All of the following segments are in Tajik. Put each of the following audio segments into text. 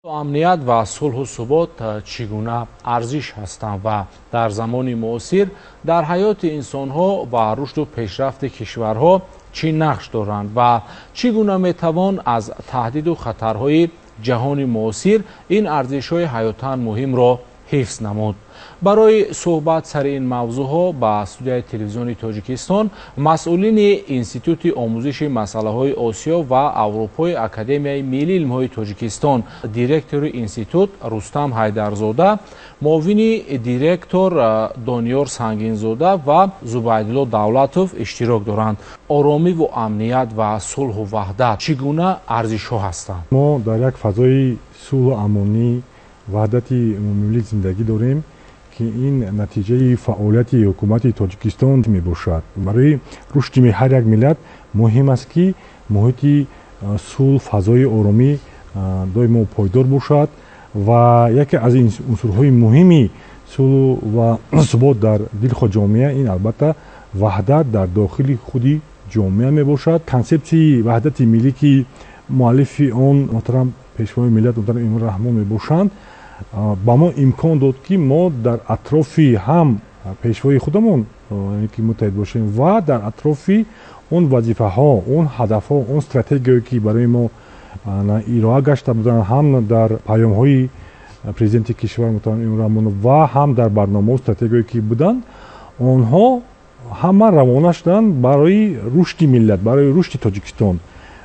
Амният ва сулҳу субот чӣ гуна арзиш ҳастанд ва дар замони муосир дар ҳаёти инсонҳо ва рушду пешрафти кишварҳо чӣ нақш доранд ва чӣ гуна метавон аз таҳдиду хатарҳои ҷаҳони муосир ин арзишҳои ҳаётан муҳимро ҳифз намуд. Барои суҳбат сари ин мавзӯъҳо ба студияи телевизиони Тоҷикистон масъулини Институти омӯзиши масъалаҳои Осиё ва Аврупои Академияи миллии илмҳои Тоҷикистон, директори институт Рустам Ҳайдарзода, муовини директор Дониёр Сангинзода ва Зубайдулло Давлатов иштирок доранд. Оромиву амният ва сулҳу ваҳдат чӣ гуна арзишҳо ҳастанд? Мо дар як фазои сулҳу амонӣ, ваҳдати умумимиллӣ зиндагӣ дорем, ки ин натиҷаи фаъолияти ҳукумати Тоҷикистон мебошад. Барои рушди ҳар як миллат муҳим аст, ки муҳити сулҳ, фазои оромӣ доимо пойдор бошад ва яке аз унсурҳои муҳими сулҳу ва субот дар дилхоҳ ҷомеа ин албатта ваҳдат дар дохили худи ҷомеа мебошад. Консепсияи ваҳдати миллӣ, ки муаллифи он муҳтарам Пешвои миллат муҳтарам Эмомалӣ Раҳмон мебошанд, ба мо имкон дод, ки мо дар атрофи ҳам пешвои худамон ки муттаҳид бошем ва дар атрофи он вазифаҳо, он ҳадафҳо, он стратегияе, ки барои мо ироа гашта буданд ҳам дар паёмҳои президенти кишвар муҳтарам Эмомалӣ Раҳмон ва ҳам дар барномаҳо, стратегияе, ки буданд, онҳо ҳама равона шуданд барои рушди миллат, барои рушди Тоҷикистон.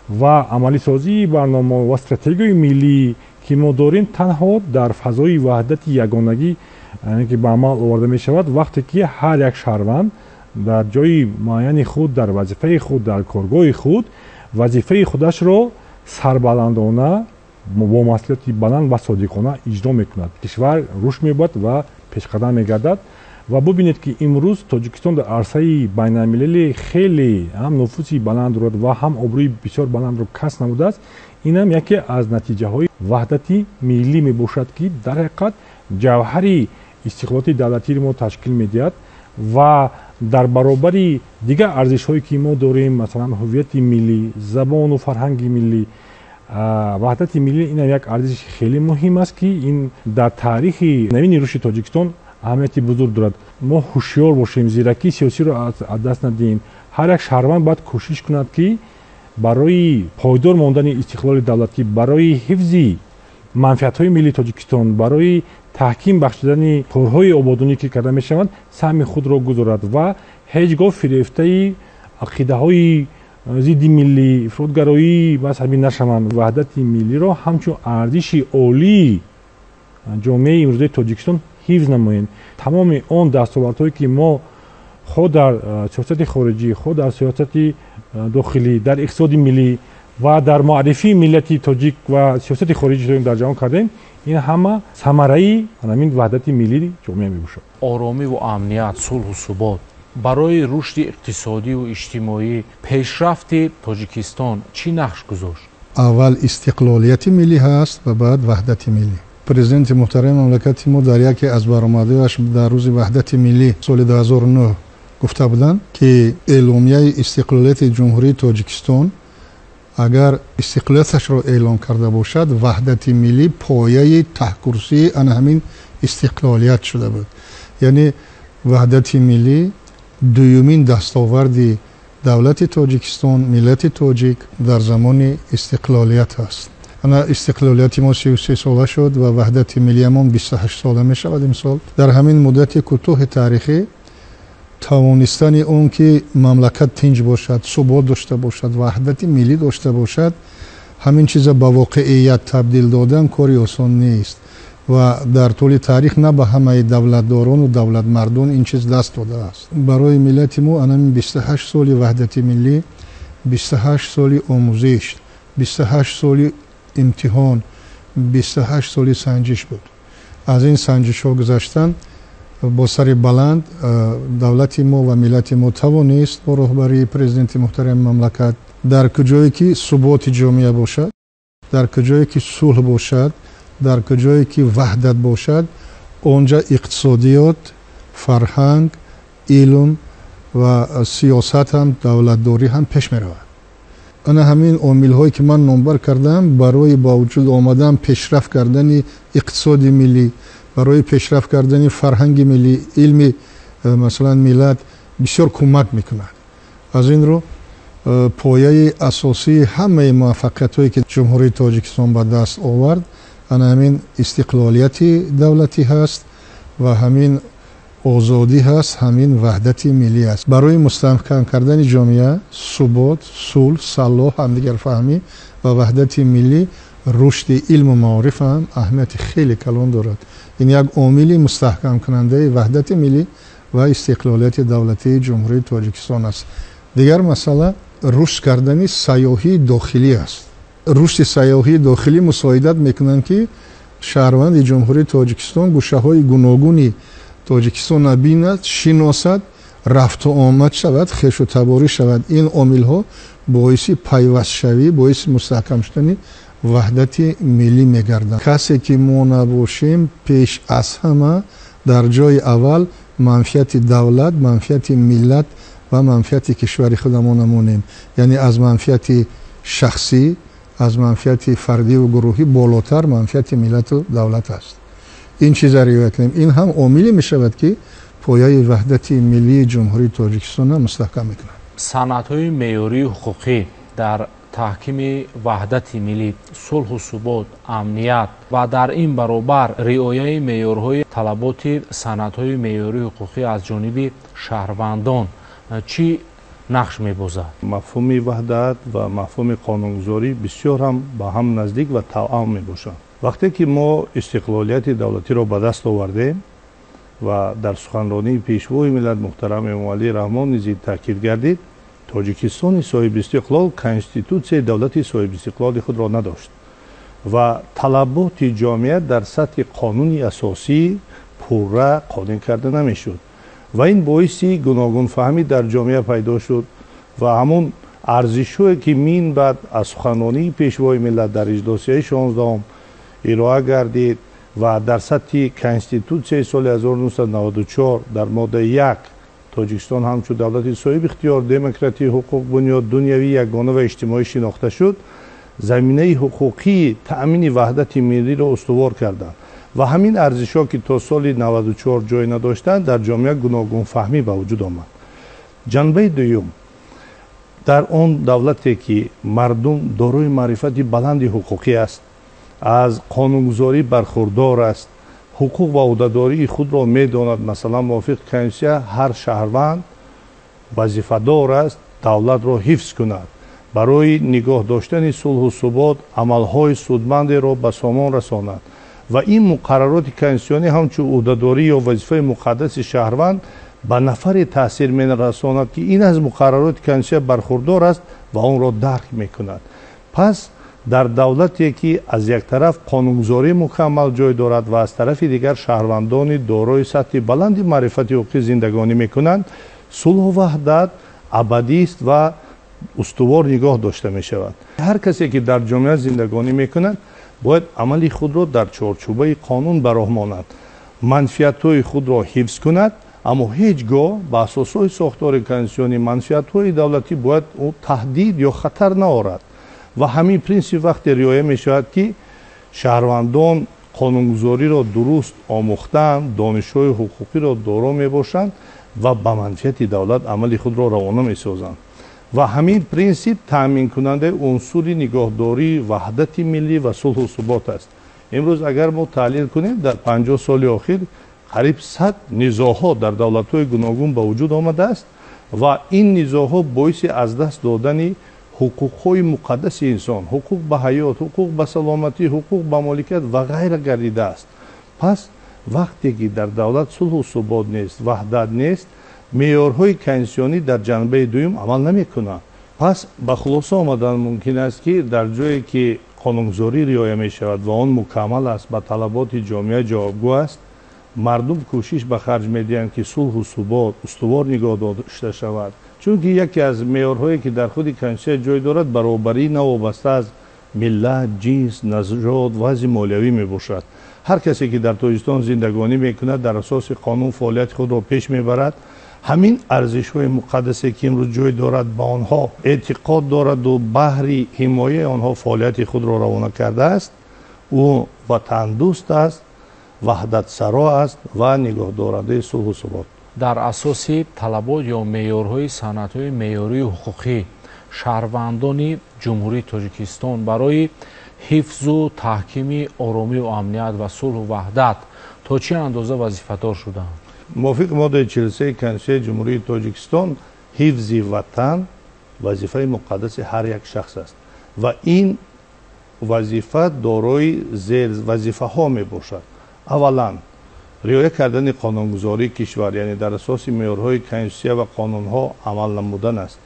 Ва амалисозии барнома ва стратегияи миллӣ, ки мо дорем, танҳо дар фазои ваҳдати ягонагӣ ки ба амал оварда мешавад, вақте ки ҳар як шаҳрванд дар ҷои муайяни худ, дар вазифаи худ, дар коргоҳи худ вазифаи худашро сарбаландона, бо масъулияти баланд ва содиқона иҷро мекунад, кишвар рушд меёбад ва пешқадам мегардад. Ва бубинед, ки имрӯз Тоҷикистон дар арсаи байналмилалӣ хеле ҳам нуфузи баланд дорад ва ҳам обрӯи бисёр баландро касб намудааст. Инам яке аз натиҷаҳои ваҳдати миллӣ мебошад, ки дар ҳақиқат ҷавҳари истиқлолияти давлатиро мо ташкил медиҳад ва дар баробари дигар арзишҳое, ки мо дорем, масалан ҳуввияти миллӣ, забону фарҳанги миллӣ, ваҳдати миллӣ инам як арзиши хеле муҳим аст, ки ин дар таърихи навини рушди Тоҷикистон аҳамияти бузург дорад. Мо ҳушёр бошем, зиракии сиёсиро аз даст надиҳем. Ҳар як шаҳрванд бояд кӯшиш кунад, ки барои пойдор мондани истиқлоли давлатӣ, барои ҳифзи манфиатҳои миллии Тоҷикистон, барои таҳким бахшидани корҳои ободонӣ, ки карда мешаванд, саҳми худро гузорад ва ҳеҷ гоҳ фирефтаи ақидаҳои зидди миллӣ, ифротгароии мазҳабӣ нашаванд. Ваҳдати миллиро ҳамчун арзиши олии ҷомеаи имрӯзаи Тоҷикистон ҳифз намоем. Тамоми он дастовардҳое, ки мо хоҳ дар сиёсати хориҷӣ, хоҳ дар сиёсати дохилӣ, дар иқтисоди миллӣ ва дар муаррифии миллати тоҷик ва сиёсати хориҷӣ дар ҷаҳон кардем, ин ҳама самараи ҳамин ваҳдати миллии ҷомеа мебошад. Оромиву амният, сулҳу субот барои рушди иқтисодиву иҷтимоӣ, пешрафти Тоҷикистон чӣ нақш гузошт? Аввал истиқлолияти миллӣ ҳаст ва баъд ваҳдати миллӣ. Президенти муҳтарами мамлакати мо дар яке аз баромадҳояш дар рӯзи ваҳдати миллӣ соли 2009 гуфта буданд, ки эъломияи истиқлолияти Ҷумҳурии Тоҷикистон агар истиқлолияташро эълон карда бошад, ваҳдати миллӣ пояи таҳкурсии ана ҳамин истиқлолият шуда буд. Яъне ваҳдати миллӣ дуюмин дастоварди давлати Тоҷикистон, миллати тоҷик дар замони истиқлолият аст. Ана истиқлолияти мо 33 сола шуд ва ваҳдати миллиямон 28 сола мешавад имсол. Дар ҳамин муддати кӯтоҳи таърихӣ тавонистани он ки мамлакат тинҷ бошад, субот дошта бошад, ваҳдати миллӣ дошта бошад, ҳамин чиза ба воқеият табдил додан кори осон нест ва дар тӯли таърих на ба ҳамаи давлатдорону давлатмардон ин чиз даст додааст. Барои миллати мо анамин 28 соли ваҳдати миллӣ 28 соли омӯзиш, 28 соли имтиҳон, 28 соли санҷиш буд. Аз ин санҷишҳо гузаштан бо сари баланд давлати мо ва миллати мо тавонист бо роҳбарии президенти муҳтарами мамлакат. Дар куҷое ки суботи ҷомеа бошад, дар куҷое ки сулҳ бошад, дар куҷое ки ваҳдат бошад, онҷа иқтисодиёт, фарҳанг, илм ва сиёсат ҳам, давлатдорӣ ҳам пеш меравад. Ана ҳамин омилҳое ки ман номбар кардам барои ба вуҷуд омадан, пешрафт кардани иқтисоди миллӣ, барои пешрафт кардани фарҳанги миллӣ, илми масалан миллат бисёр кӯмак мекунад. Аз ин рӯ пояи асосии ҳамаи муваффақиятҳое ки Ҷумҳурии Тоҷикистон ба даст овард, ана ҳамин истиқлолияти давлатӣ ҳаст ва ҳамин озодӣ ҳаст, ҳамин ваҳдати миллӣ аст. Барои мустаҳкам кардани ҷомеа, субот, сулҳ, салоҳ, ҳамдигарфаҳмӣ ва ваҳдати миллӣ рушди илму маориф ҳам аҳамияти хеле калон дорад. Ин як омили мустаҳкамкунандаи ваҳдати миллӣ ва истиқлолияти давлатии Ҷумҳурии Тоҷикистон аст. Дигар масъала рушд кардани сайёҳии дохилӣ аст. Рушди сайёҳии дохилӣ мусоидат мекунанд, ки шаҳрванди Ҷумҳурии Тоҷикистон гӯшаҳои гуногуни Тоҷикистонро бинад, шиносад, рафту омад шавад, хешу таборӣ шавад. Ин омилҳо боиси пайвастшавӣ, боиси мустаҳкам шудани ваҳдати миллӣ мегарданд. Касе ки мо набошем, пеш аз ҳама дар ҷои аввал манфиати давлат, манфиати миллат ва манфиати кишвари худамон намонем. Яъне аз манфиати шахсӣ, аз манфиати фардиву гурӯҳӣ болотар манфиати миллату давлат аст. Ин чиза риоя кунем. Ин ҳам омиле мешавад, ки пояи ваҳдати миллии Ҷумҳурии Тоҷикистонро мустаҳкам мекунад. Санадҳои меъёрии ҳуқуқӣ дар таҳкими ваҳдати миллӣ, сулҳу субот, амният ва дар ин баробар риояи меъёрҳои талаботи санадҳои меъёрии ҳуқуқӣ аз ҷониби шаҳрвандон чӣ нақш мебозад? Мафҳуми ваҳдат ва мафҳуми қонунгузорӣ бисёр ҳам ба ҳам наздик ва тавъам мебошанд. Вақте ки мо истиқлолияти давлатиро ба даст овардем ва дар суханронии Пешвои миллат муҳтарам Эмомалӣ Раҳмон низ таъкид гардид, Тоҷикистони соҳибистиқлол конститутсияи давлати соҳибистиқлоли худро надошт ва талаботи ҷомеа дар сатҳи қонуни асосӣ пурра қонеъ карда намешуд ва ин боиси гуногунфаҳмӣ дар ҷомеа пайдо шуд ва ҳамун арзишҳое ки мин баъд аз суханронии Пешвои миллат дар иҷлосияи 16 ироа гардид ва дар сатҳи конститутсияи соли 1994 дар моддаи 1 Тоҷикистон ҳамчун давлати соҳиби ихтиёр, демократӣ, ҳуқуқбунёд, дунявӣ, ягона ва иҷтимоӣ шинохта шуд, заминаи ҳуқуқии таъмини ваҳдати миллиро устувор карданд ва ҳамин арзишҳо ки то соли 94 ҷой надоштанд, дар ҷомеа гуногунфаҳмӣ ба вуҷуд омад. Ҷанбаи дуюм, дар он давлате ки мардум дорои маърифати баланди ҳуқуқӣ аст, аз қонунгузорӣ бархурдор аст, ҳуқуқ ва ӯҳдадории худро медонад, масалан мувофиқи конститутсия ҳар шаҳрванд вазифадор аст давлатро ҳифз кунад, барои нигоҳ доштани сулҳу субот амалҳои судмандеро ба сомон расонад ва ин муқаррароти конститутсионӣ ҳамчун ӯҳдадорӣ ё вазифаи муқаддаси шаҳрванд ба нафаре таъсир мерасонад, ки ин аз муқаррароти конститутсия бархурдор аст ва онро дарк мекунад. Пас дар давлате ки аз як тараф қонунгузорӣ мукаммал ҷой дорад ва аз тарафи дигар шаҳрвандони дорои сатҳи баланди маърифати ҳуқуқӣ зиндагонӣ мекунанд, сулҳу ваҳдат абадист ва устувор нигоҳ дошта мешавад. Ҳар касе ки дар ҷомеа зиндагонӣ мекунад, бояд амали худро дар чорчӯбаи қонун ба роҳ монад, манфиатҳои худро ҳифз кунад, аммо ҳеҷ гоҳ ба асосҳои сохтори конститутсионӣ манфиатҳои давлатӣ бояд ӯ таҳдид ё хатар наорад. Ва ҳамин принсип вақте риоя мешавад, ки шаҳрвандон қонунгузориро дуруст омӯхтаанд, донишҳои ҳуқуқиро доро мебошанд ва ба манфиати давлат амали худро равона месозанд. Ва ҳамин принсип таъминкунандаи унсури нигоҳдории ваҳдати миллӣ ва сулҳу субот аст. Имрӯз агар мо таҳлил кунем, дар 50 соли охир қариб 100 низоъҳо дар давлатҳои гуногун ба вуҷуд омадааст ва ин низоъҳо боиси аз даст додани ҳуқуқҳои муқаддаси инсон, ҳуқуқ ба ҳаёт, ҳуқуқ ба саломатӣ, ҳуқуқ ба моликият ва ғайра гардидааст. Пас вақте ки дар давлат сулҳу субот нест, ваҳдат нест, меъёрҳои конститутсионӣ дар ҷанбаи дуюм амал намекунанд. Пас ба хулоса омадан мумкин аст, ки дар ҷое ки қонунгузорӣ риоя мешавад ва он мукаммал аст, ба талаботи ҷомеа ҷавобгӯ аст, мардум кӯшиш ба харҷ медиҳанд, ки сулҳу субот устувор нигоҳ дошта шавад. Чунки яке аз меъёрҳое ки дар худи конститутсия ҷой дорад, баробарӣ навобаста аз миллат, ҷинс, нажод, вазъи молиявӣ мебошад. Ҳар касе ки дар Тоҷикистон зиндагонӣ мекунад, дар асоси қонун фаъолияти худро пеш мебарад, Ҳамин арзишҳои муқаддасе ки имрӯз ҷой дорад, ба онҳо эътиқод дораду баҳри ҳимояи онҳо фаъолияти худро равона кардааст, ӯ ватандӯст аст, ваҳдатсаро аст ва нигоҳдорандаи сулҳу субот. Дар асоси талабот ё меъёрҳои санадҳои меъёрии ҳуқуқӣ шаҳрвандони Ҷумҳурии Тоҷикистон барои ҳифзу таҳкими оромию амният ва сулҳу ваҳдат то чӣ андоза вазифадор шуданд? Мувофиқи моддаи 43 Конститутсияи Ҷумҳурии Тоҷикистон, ҳифзи ватан вазифаи муқаддаси ҳар як шахс аст ва ин вазифа дорои зервазифаҳо мебошад. Аввалан, риоя кардани қонунгузории кишвар, яъне дар асоси меъёрҳои конститутсия ва қонунҳо амал намудан аст.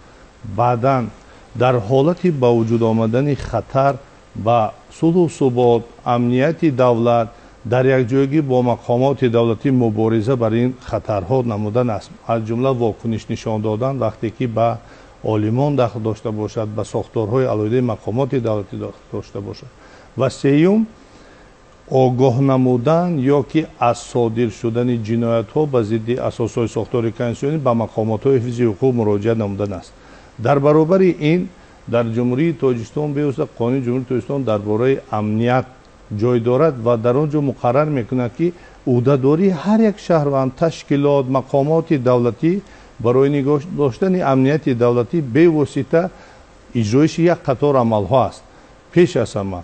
Баъдан, дар ҳолати ба вуҷуд омадани хатар ба сулҳу субот, амнияти давлат, дар якҷоягӣ бо мақомоти давлатӣ мубориза бар ин хатарҳо намудан аст, аз ҷумла вокуниш нишон додан вақте ки ба олимон дахл дошта бошад, ба сохторҳои алоҳидаи мақомоти давлатӣ дошта бошад. Ва сеюм, огоҳ намудан ё ки аз содир шудани ҷиноятҳо ба зидди асосҳои сохтори конститутсионӣ ба мақомотҳои ҳифзи ҳуқуқ муроҷиат намудан аст. Дар баробари ин, дар Ҷумҳурии Тоҷикистон бевосита Қонуни Ҷумҳурии Тоҷикистон дар бораи амният ҷой дорад ва дар он ҷо муқаррар мекунад, ки ӯҳдадории ҳар як шаҳрванд, ташкилот, мақомоти давлатӣ барои нигоҳ доштани амнияти давлатӣ бевосита иҷроиши як қатор амалҳо аст. Пеш аз ҳама,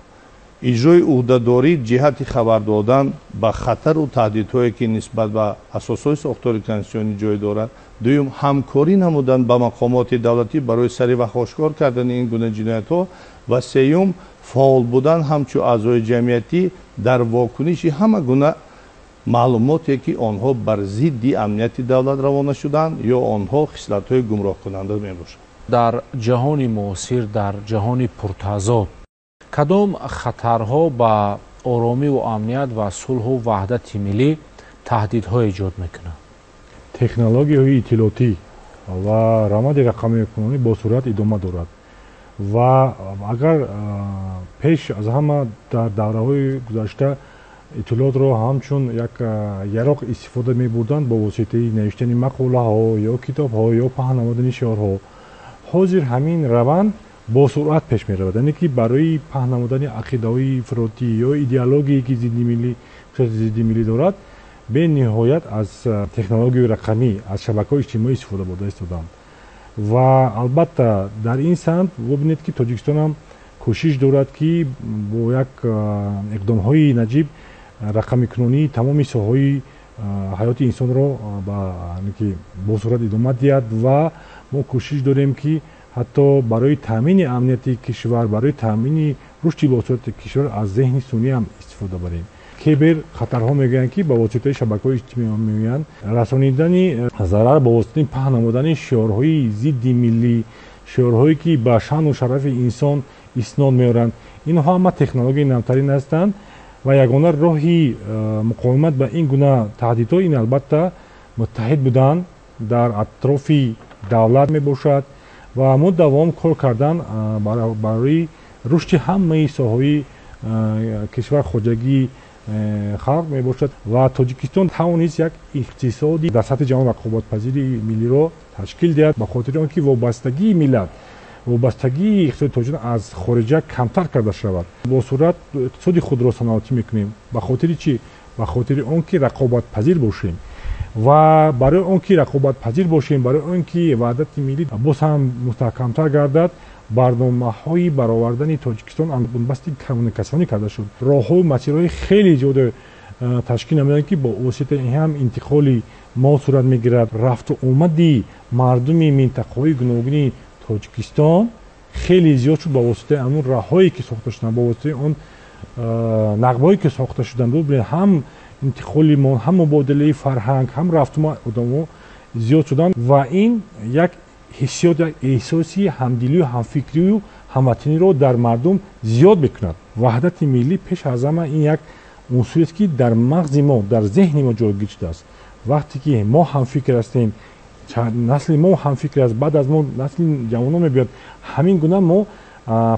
иҷрои ӯҳдадорӣ ҷиҳати хабар додан ба хатару таҳдидҳое, ки нисбат ба асосҳои сохтори конститутсионӣ ҷой дорад. Дуюм, ҳамкорӣ намудан ба мақомоти давлатӣ барои саривақт ошкор кардани ин гуна ҷиноятҳо. Ва сеюм, фаъол будан ҳамчун аъзои ҷамъиятӣ дар вокуниши ҳама гуна маълумоте, ки онҳо бар зидди амнияти давлат равона шуданд ё онҳо хислатҳои гумроҳкунанда мебошанд. Дар ҷаҳони муосир, дар ҷаҳони пуртазод, кадом хатарҳо ба оромиву амният ва сулҳу ваҳдати миллӣ таҳдидҳо эҷод мекунанд? Технологияҳои иттилоотӣ ва раванди рақамикунонӣ бо суръат идома дорад ва агар пеш аз ҳама дар давраҳои гузашта иттилоотро ҳамчун як яроқ истифода мебурданд бо воситаи навиштани мақолаҳо ё китобҳо ё паҳн намудани шиорҳо, ҳозир ҳамин раванд бо суръат пеш меравад, яъне ки барои паҳн намудани ақидаҳои ифротӣ ё идеологие, ки зидди миллӣ дорад, бениҳоят аз технологияи рақамӣ, аз шабакаҳои иҷтимоӣ истифода бурда истоданд. Ва албатта дар ин самт бубинед, ки Тоҷикистон ҳам кӯшиш дорад, ки бо як иқдомҳои наҷиб рақамикунонии тамоми соҳаҳои ҳаёти инсонро бо суръат идома диҳад. Ва мо кӯшиш дорем, ки ҳатто барои таъмини амнияти кишвар, барои таъмини рушди босуръати кишвар аз зеҳни сунъӣ ҳам истифода барем. Кибер хатарҳо мегӯянд, ки ба воситаи шабакаҳои иҷтимоӣ меоянд, расонидани зарар бо воситаи паҳн намудани шиорҳои зидди миллӣ, шиорҳое, ки ба шаъну шарафи инсон иснод меоранд. Инҳо ҳама технологияи навтарин ҳастанд ва ягона роҳи муқовимат ба ин гуна таҳдидҳо ин албатта муттаҳид будан дар атрофи давлат мебошад ва мудавом кор кардан барои рушди ҳамаи соҳаҳои кишвар, хоҷагии халқ мебошад. Ва Тоҷикистон тавонист як иқтисоди дар сатҳи ҷаҳон рақобатпазири миллиро ташкил диҳад, ба хотири он ки вобастагии миллат, вобастагии иқтисоди Тоҷикистон аз хориҷа камтар карда шавад. Бо суръат иқтисоди худро саноатӣ мекунем. Ба хотири чӣ? Ба хотири он ки рақобатпазир бошем. Ва барои он ки рақобатпазир бошем, барои он ки ваҳдати миллӣ боз ҳам мустаҳкамтар гардад, барномаҳои баровардани Тоҷикистон бунбасти коммуникатсионӣ карда шуд. Роҳҳою масирҳои хеле зиёде ташкил намуданд, ки бо воситаи ин ҳам интиқоли мол сурат мегирад. Рафту омади мардуми минтақаҳои гуногуни Тоҷикистон хеле зиёд шуд ба воситаи ҳамун роҳҳое, ки сохта шуданд, ба воситаи он нақбҳое, ки сохта шуданд. Бубинед, ҳам интиқоли мол, ҳам мубодилаи фарҳанг, ҳам рафтуомади одамо зиёд шуданд ва ин як ҳиссиёт, як эҳсоси ҳамдилию ҳамфикрию ҳамватаниро дар мардум зиёд мекунад. Ваҳдати миллӣ пеш аз ҳама ин як унсурест, ки дар мағзи мо, дар зеҳни мо ҷойгир шудааст. Вақте ки мо ҳамфикр ҳастем, насли мо ҳамфикр аст, баъд аз мо насли ҷавонон мебиёд, ҳамин гуна мо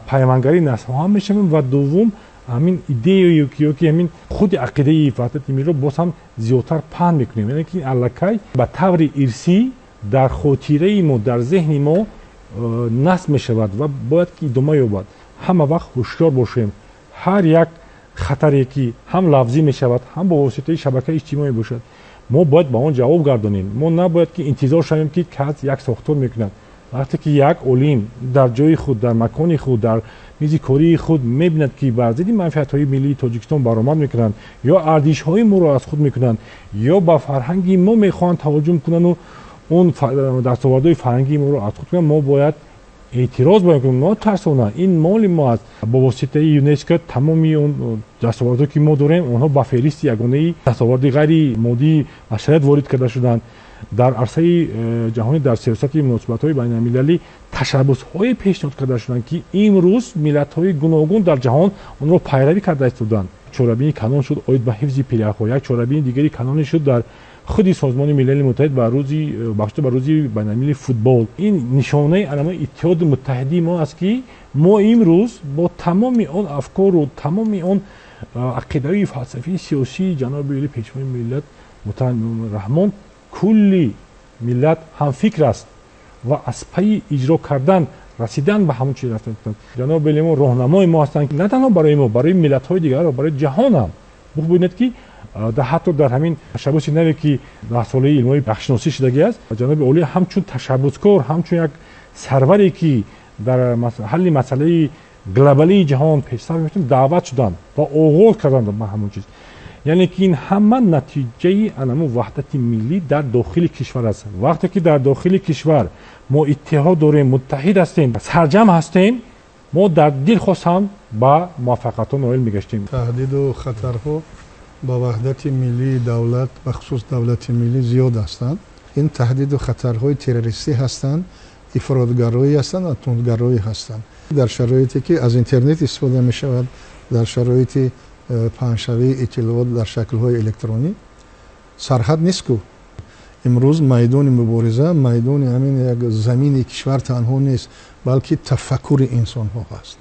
пайвангарии наслҳо ҳам мешавем. Ва дуввум, ҳамин идеяю ё ки ҳамин худи ақидаи ваҳдати миллиро боз ҳам зиёдтар паҳн мекунем, яъне ки аллакай ба таври ирсӣ. Дар хотираи мо, дар зеҳни мо насб мешавад ва бояд ки идома ёбад. Ҳама вақт ҳушёр бошем. Ҳар як хатаре ки ҳам лафзӣ мешавад, ҳам бо воситаи шабакаи иҷтимоӣ бошад, мо бояд ба он ҷавоб гардонем. Мо набояд ки интизор шавем, ки кас як сохтор мекунад. Вақте ки як олим дар ҷои худ, дар макони худ, дар мизи кории худ мебинад, ки бар зидди манфиатҳои миллии Тоҷикистон баромад мекунанд ё арзишҳои моро аз худ мекунанд, ё ба фарҳанги мо мехоҳанд таҳоҷум кунанду он дастовардҳои фарҳангии моро аз худ кунанд, мо бояд эътироз бояд кунем, нотарсона. Ин моли мо аст. Бо воситаи ЮНЕСКО тамоми он дастовардҳое ки мо дорем, онҳо ба феҳристи ягонаи дастоварди ғайри моддии башарият ворид карда шуданд. Дар арсаи ҷаҳонӣ, дар сиёсати муносибатҳои байналмилалӣ ташаббусҳое пешниҳод карда шуданд, ки имрӯз миллатҳои гуногун дар ҷаҳон онро пайравӣ карда истоданд. Чорабини канон шуд оид ба ҳифзи пиряхҳо. Як чорабини дигари канонӣ шуд дар худи Созмони Милали Муттаҳид ба рӯзи бахшида ба рӯзи байналмилалии футбол. Ин нишонаи анама иттиҳоди муттаҳидии мо аст, ки мо имрӯз бо тамоми он афкору тамоми он ақидаи фалсафии сиёсии ҷаноби олӣ, Пешвои миллат муҳтарам Раҳмон, кулли миллат ҳамфикр аст ва аз пайи иҷро кардан, расидан ба ҳамон чиз рафтан. Ҷаноби олӣ мо роҳнамои мо ҳастанд, на танҳо барои мо, барои миллатҳои дигар ва барои ҷаҳон ҳам. Бубинед, ки ҳатто дар ҳамин ташаббуси наве, ки 10-солаи илмҳои бахшиносӣ шудагӣ аст, ҷаноби олӣ ҳамчун ташаббускор, ҳамчун як сарваре, ки дар ҳалли масъалаи глобалии ҷаҳон пешсаф мешаванд, даъват шуданд ва оғоз карданд ба ҳамон чиз. Яъне ки ин ҳама натиҷаи анаму ваҳдати миллӣ дар дохили кишвар аст. Вақте ки дар дохили кишвар мо иттиҳод дорем, муттаҳид ҳастем, сарҷамъ ҳастем, мо дар дилхост ҳам ба муваффақиятҳо ноил мегаштем. Таҳдиду хатарҳо ба ваҳдати миллии давлат, бахусус давлати миллӣ, зиёд ҳастанд. Ин таҳдиду хатарҳои террористӣ ҳастанд, ифротгароӣ ҳастанд ва тундгароӣ ҳастанд. Дар шароите ки аз интернет истифода мешавад, дар шароити паҳншавии иттилоот дар шаклҳои электронӣ, сарҳад нест ку. Имрӯз майдони мубориза майдони ҳамин як замини кишвар танҳо нест, балки тафаккури инсонҳо ҳаст.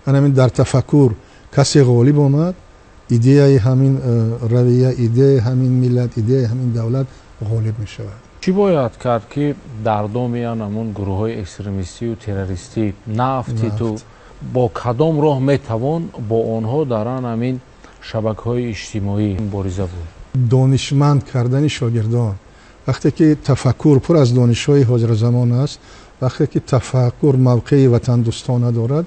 Ана ҳамин дар тафаккур касе ғолиб омад, идеяи ҳамин равия, идеяи ҳамин миллат, идеяи ҳамин давлат ғолиб мешавад. Чӣ бояд кард, ки дар доми ҳамон гурӯҳҳои экстремистию террористӣ наафтиту бо кадом роҳ метавон бо онҳо дар ан ҳамин шабакаҳои иҷтимоӣ мубориза буд? Донишманд кардани шогирдон. Вақте ки тафаккур пур аз донишҳои ҳозиразамон аст, вақте ки тафаккур мавқеи ватандӯстона дорад,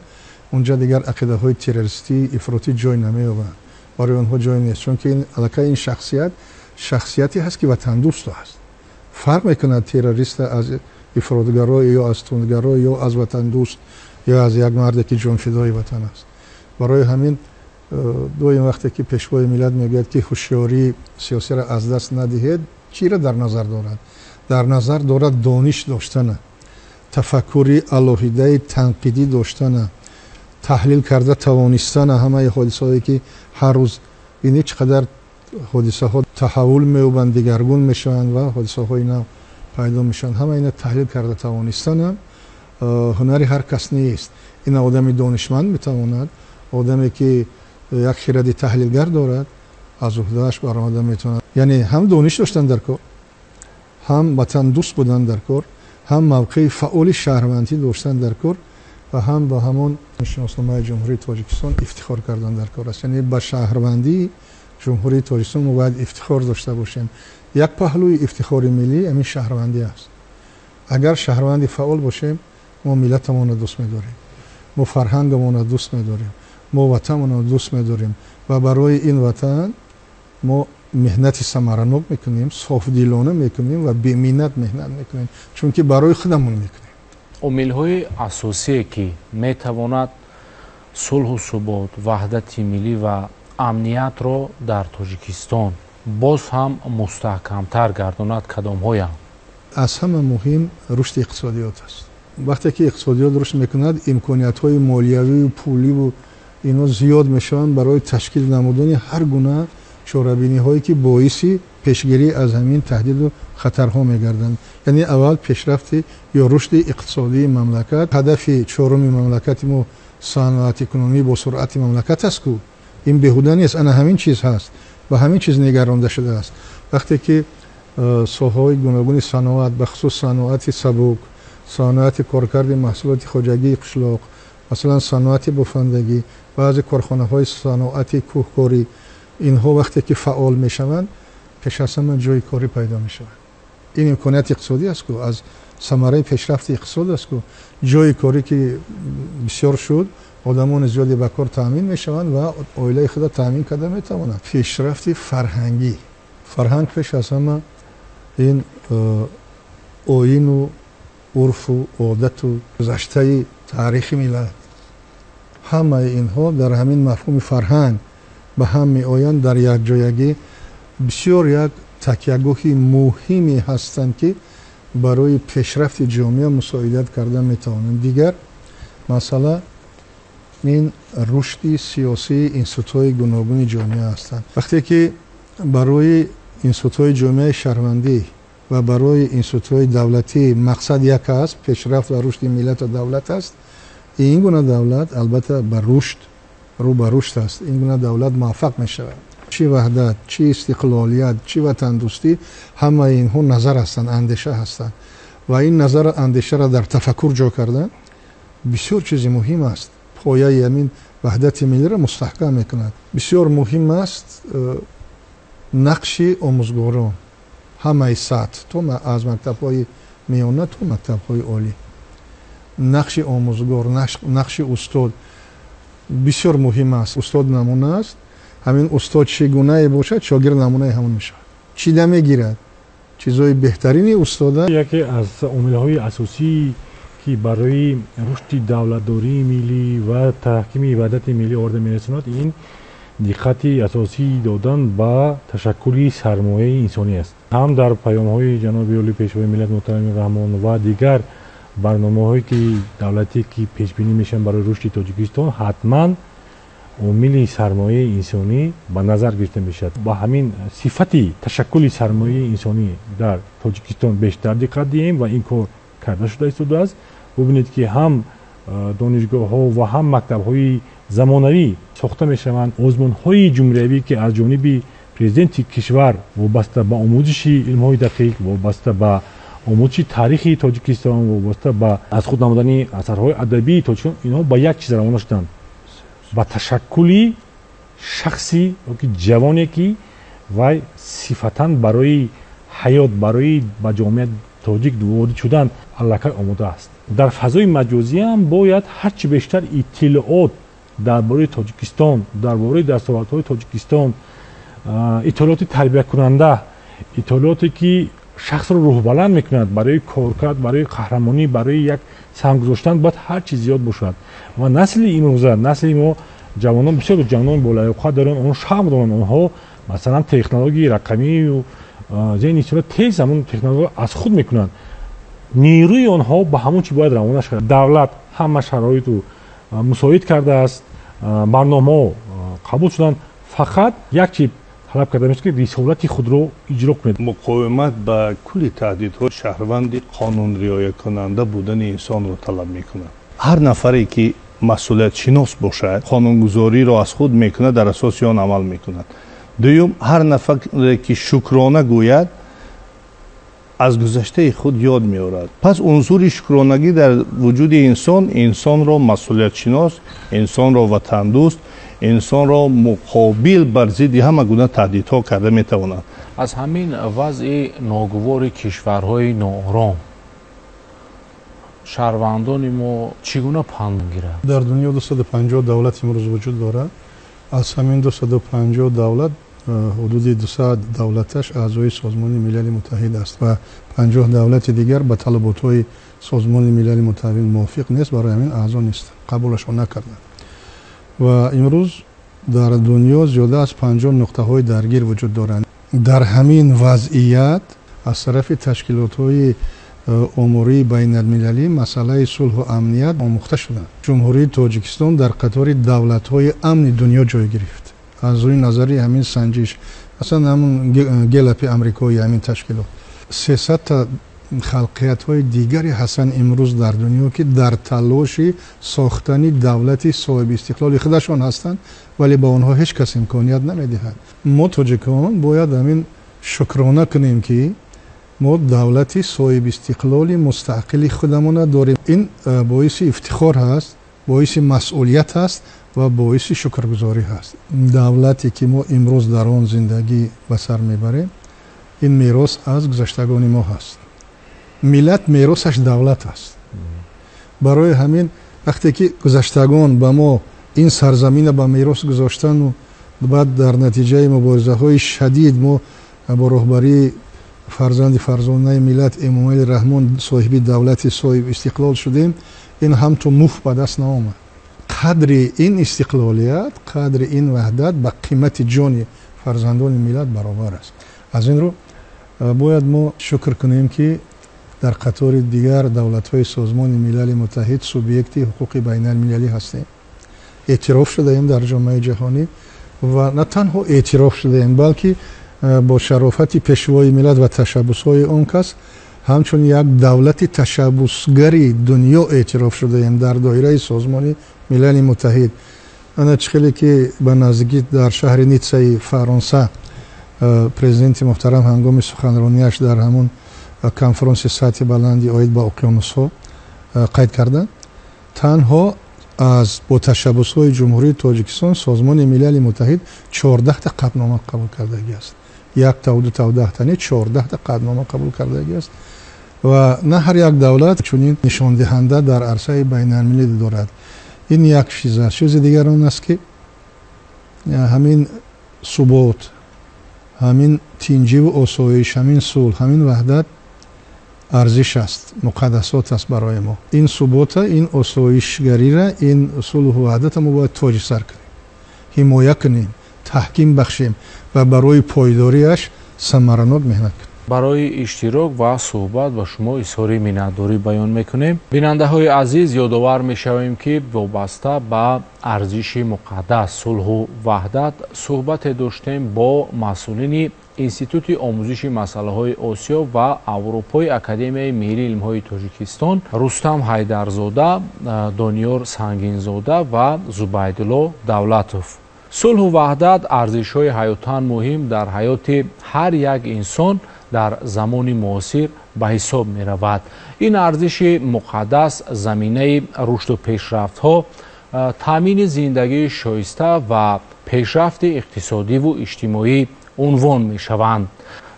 унҷа дигар ақидаҳои террористӣ, ифротӣ ҷой намеёбанд, барои онҳо ҷой нест, чунки аллакай ин шахсият шахсияте ҳаст, ки ватандӯст аст. Фарқ мекунад террориста аз ифротгаро ё аз тундгаро ё аз ватандӯст ё аз як марде, ки ҷонфидои ватан аст. Барои ҳамин доим вақте ки Пешвои миллат мегӯяд, ки ҳушёрии сиёсиро аз даст надиҳед, чиро дар назар дорад? Дар назар дорад дониш доштана, тафаккури алоҳидаи танқидӣ доштана, таҳлил карда тавонистана ҳамаи ҳодисаҳое, ки ҳар рӯз, бинед, чӣ қадар ҳодисаҳо таҳаввул меёбанд, дигаргун мешаванд ва ҳодисаҳои нав пайдо мешаванд. Ҳама ина таҳлил карда тавонистана ҳунари ҳар кас нест. Ина одами донишманд метавонад, одаме ки як хиради таҳлилгар дорад, аз уҳдааш баромада метавонад. Яъне ҳам дониш доштан дар кор, ҳам ватандӯст будан дар кор, ҳам мавқеи фаъоли шаҳрвандӣ доштан дар кор ва ҳам ба ҳамон шиносномаи Ҷумҳурии Тоҷикистон ифтихор кардан дар кор аст. Яъне ба шаҳрвандии Ҷумҳурии Тоҷикистон мо бояд ифтихор дошта бошем. Як паҳлӯи ифтихори миллӣ ҳамин шаҳрвандӣ аст. Агар шаҳрванди фаъол бошем, мо миллатамонро дӯст медорем, мо фарҳангамонро дӯст медорем, мо ватанамонро дӯст медорем ва барои ин ватан мо меҳнати самаранок мекунем, софдилона мекунем ва беминнат меҳнат мекунем, чунки барои худамон мекунем. Омилҳои асосие, ки метавонад сулҳу субот, ваҳдати миллӣ ва амниятро дар Тоҷикистон боз ҳам мустаҳкамтар гардонад, кадомҳоянд? Аз ҳама муҳим рушди иқтисодиёт аст. Вақте ки иқтисодиёт рушд мекунад, имкониятҳои молиявию пуливу ино зиёд мешаванд барои ташкил намудани ҳар гуна чорабиниҳое, ки боиси пешгирӣ аз ҳамин таҳдиду хатарҳо мегарданд. Яъне аввал пешрафти ё рушди иқтисодии мамлакат. Ҳадафи чоруми мамлакати мо саноатикунонӣ бо суръати мамлакат аст ку ин беҳуда нест. Ана ҳамин чиз ҳаст, ба ҳамин чиз нигаронда шудааст. Вақте ки Соҳаҳои гуногуни саноат, бахусус саноати сабук, саноати коркарди маҳсулоти хоҷагии қишлоқ, масалан саноати бофандагӣ, баъзе корхонаҳои саноати кӯҳкорӣ, инҳо вақте ки фаъол мешаванд, пеш аз ҳама ҷойи корӣ пайдо мешавад. Ин имконияти иқтисодӣ аст, ку аз самараи пешрафти иқтисод аст, ку ҷойи корӣ ки бисёр шуд, одамони зиёде ба кор таъмин мешаванд ва оилаи худро таъмин карда метавонанд. Пешрафти фарҳангӣ. Фарҳанг пеш аз ҳама ин оину урфу одату гузаштаи таърихи миллат. Ҳамаи инҳо дар ҳамин мафҳуми фарҳанг ба ҳам меоянд, дар якҷоягӣ бисёр як такягоҳи муҳиме ҳастанд, ки барои пешрафти ҷомеа мусоидат карда метавонанд. Дигар масъала ин рушди сиёсии институтҳои гуногуни ҷомеа ҳастанд. Вақте ки барои институтҳои ҷомеаи шаҳрвандӣ ва барои институтҳои давлатӣ мақсад як аст, пешрафт ва рушди миллату давлат аст, ин гуна давлат албатта ба рушд, рӯ ба рушд аст, ин гуна давлат муваффақ мешавад. Чӣ ваҳдат, чӣ истиқлолият, чӣ ватандӯстӣ, ҳамаи инҳо назар ҳастанд, андеша ҳастанд ва ин назар андешаро дар тафаккур ҷо кардан бисёр чизи муҳим аст. Пояи ҳамин ваҳдати миллиро мустаҳкам мекунад. Бисёр муҳим аст нақши омӯзгорон ҳамаи сатҳ, то аз мактабҳои миёна то мактабҳои олӣ. Нақши омӯзгор, нақши устод бисёр муҳим аст. Устод намуна аст. Ҳамин устод чӣ гунае бошад, шогирд намунаи ҳамон мешавад. Чида мегирад чизҳои беҳтарини устода. Яке аз омилҳои асосӣ ки барои рушди давлатдории миллӣ ва таҳкими ваҳдати миллӣ оварда мерасонад, ин диққати асосӣ додан ба ташаккули сармояи инсонӣ аст. Ҳам дар паёмҳои ҷаноби олӣ Пешвои миллат муҳтарами Раҳмон ва дигар барномаҳое ки давлатӣ ки пешбинӣ мешаванд барои рушди Тоҷикистон, ҳатман омили сармояи инсонӣ ба назар гирифта мешавад. Ба ҳамин сифати ташаккули сармояи инсонӣ дар Тоҷикистон бештар диққат диҳем ва ин кор карда шуда истодааст. Бубинед ки ҳам донишгоҳҳо ва ҳам мактабҳои замонавӣ сохта мешаванд. Озмунҳои ҷумҳуриявӣ ки аз ҷониби президенти кишвар вобаста ба омӯзиши илмҳои дақиқ, вобаста ба омӯзиши таърихи Тоҷикистон, вобаста ба аз худ намудани асарҳои адабии Тоҷикистон, инҳо ба як чиз равона шуданд: ба ташаккули шахси ёки ҷавоне ки вай сифатан барои ҳаёт, барои ба ҷомеа тоҷик ворид шудан аллакай омода аст. Дар фазои маҷозиам бояд ҳарчи бештар иттилоот дар бораи Тоҷикистон, дар бораи дастовардҳои Тоҷикистон, иттилооти тарбиякунанда, иттилооте ки шахсро рӯҳбаланд мекунад барои коркард, барои қаҳрамонӣ, барои як саҳм гузоштан бояд ҳарчи зиёд бошад. Ва насли имрӯза, насли мо ҷавонон, бисёр ҷавонон болаёқат доранд, онҳо шавқ доранд, онҳо масалан технологияи рақамию зеҳни сунъӣ тез ҳамон технология аз худ мекунанд. Нерӯи онҳо ба ҳамон чи бояд равона шавад. Давлат ҳама шароиту мусоид кардааст, барномаҳо қабул шуданд, фақат як чи талаб карда мешавад ки рисолати худро иҷро кунед. Муқовимат ба кулли таҳдидҳо шаҳрванди қонунриоякунанда будани инсонро талаб мекунад. Ҳар нафаре ки масъулиятшинос бошад, қонунгузориро аз худ мекунад, дар асоси он амал мекунад. Дуюм, ҳар нафаре ки шукрона гӯяд, аз гузаштаи худ ёд меорад. Пас унсури шукронагӣ дар вуҷуди инсон инсонро масъулиятшинос, инсонро ватандӯст, инсонро муқобил бар зидди ҳама гуна таҳдидҳо карда метавонад. Аз ҳамин вазъи ногувори кишварҳои ноором шаҳрвандони мо чӣ гуна панд гиранд? Дар дунё 250 давлат имрӯз вуҷуд дорад. Аз ҳамин 250 давлат ҳудуди 200 давлаташ аъзои Созмони Милали Муттаҳид аст ва 50 давлати дигар ба талаботҳои Созмони Милали Муттаҳид мувофиқ нест, барои ҳамин аъзо нест, қабулашон накарданд. Ва имрӯз дар дунё зиёда аз 50 нуқтаҳои даргир вуҷуд доранд. Дар ҳамин вазъият аз тарафи ташкилотҳои омории байналмилалӣ масъалаи сулҳу амният омӯхта шуданд. Ҷумҳурии Тоҷикистон дар қатори давлатҳои амни дунё ҷой гирифт. Аз рӯи назари ҳамин санҷиш, масалан ҳамун Гелапи амрикои ҳамин ташкилот, 300-та халқиятҳои дигаре ҳастанд имрӯз дар дунё ки дар талоши сохтани давлати соҳиби истиқлоли худашон ҳастанд, вале ба онҳо ҳеҷ кас имконият намедиҳад. Мо тоҷикон бояд ҳамин шукрона кунем ки Мо давлати соҳибистиқлоли мустақили худамона дорем. Ин боиси ифтихор ҳаст, боиси масъулият ҳаст ва боиси шукргузорӣ ҳаст. Давлате ки мо имрӯз дар он зиндагӣ ба сар мебарем, ин мерос аз гузаштагони мо ҳаст. Миллат меросаш давлат аст. Барои ҳамин вақте ки гузаштагон ба мо ин сарзамина ба мерос гузоштану баъд дар натиҷаи муборизаҳои шадид мо бо роҳбарии фарзанди фарзонаи миллат Эмомалӣ Раҳмон соҳиби давлати соҳиб истиқлол шудем, ин ҳамту муфт ба даст наомад. Қадри ин истиқлолият, қадри ин ваҳдат ба қимати ҷони фарзандони миллат баробар аст. Аз ин рӯ бояд мо шукр кунем, ки дар қатори дигар давлатҳои Созмони Милали Муттаҳид субъекти ҳуқуқи байналмилалӣ ҳастем. Эътироф шудаем дар ҷомеаи ҷаҳонӣ ва на танҳо эътироф шудаем, балки бо шарофати пешвои миллат ва ташаббусҳои он кас ҳамчун як давлати ташаббусгари дунё эътироф шудаем дар доираи Созмони Милали Муттаҳид. Ана чӣ хеле ки ба наздикӣ дар шаҳри Ниццаи Фаронса президенти муҳтарам ҳангоми суханронияш дар ҳамон конфронси сатҳи баланди оид ба уқёнусҳо қайд карданд, танҳо аз бо ташаббусҳои Ҷумҳурии Тоҷикистон Созмони Милали Муттаҳид 14та қатънома қабул кардагӣ аст. Яктаву дутаву даҳта не, 14та қатънома қабул кардагӣ аст ва на ҳар як давлат чунин нишондиҳанда дар арсаи байналмилалӣ дорад. Ин як чиз аст. Чизи дигар он аст, ки ҳамин субот, ҳамин тинҷиву осоиш, ҳамин сулҳ, ҳамин ваҳдат арзиш аст, муқаддасот аст барои мо. Ин субота, ин осоишгарира, ин сулҳу ваҳдата мо бояд тоҷи сар кунем, ҳимоя кунем, таҳким бахшем ва барои пойдориаш самаранок меҳнат кунем. Барои иштирок ва суҳбат ба шумо изҳори миннатдорӣ баён мекунем. Бинандаҳои азиз, ёдовар мешавем, ки вобаста ба арзиши муқаддас сулҳу ваҳдат суҳбате доштем бо масъулини Институти омӯзиши масъалаҳои Осиё ва Аврупои Академияи миллии илмҳои Тоҷикистон Рустам Ҳайдарзода, Дониёр Сангинзода ва Зубайдулло Давлатов. Сулҳу ваҳдат арзишҳои ҳаётан муҳим дар ҳаёти ҳар як инсон дар замони муосир ба ҳисоб меравад. Ин арзиши муқаддас заминаи рушду пешрафтҳо, таъмини зиндагии шоиста ва пешрафти иқтисодиву иҷтимоӣ унвон мешаванд.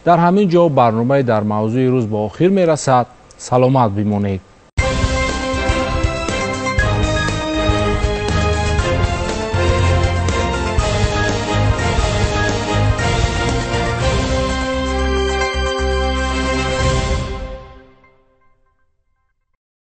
Дар ҳамин ҷо барномаи дар мавзӯи рӯз ба охир мерасад. Саломат бимонед.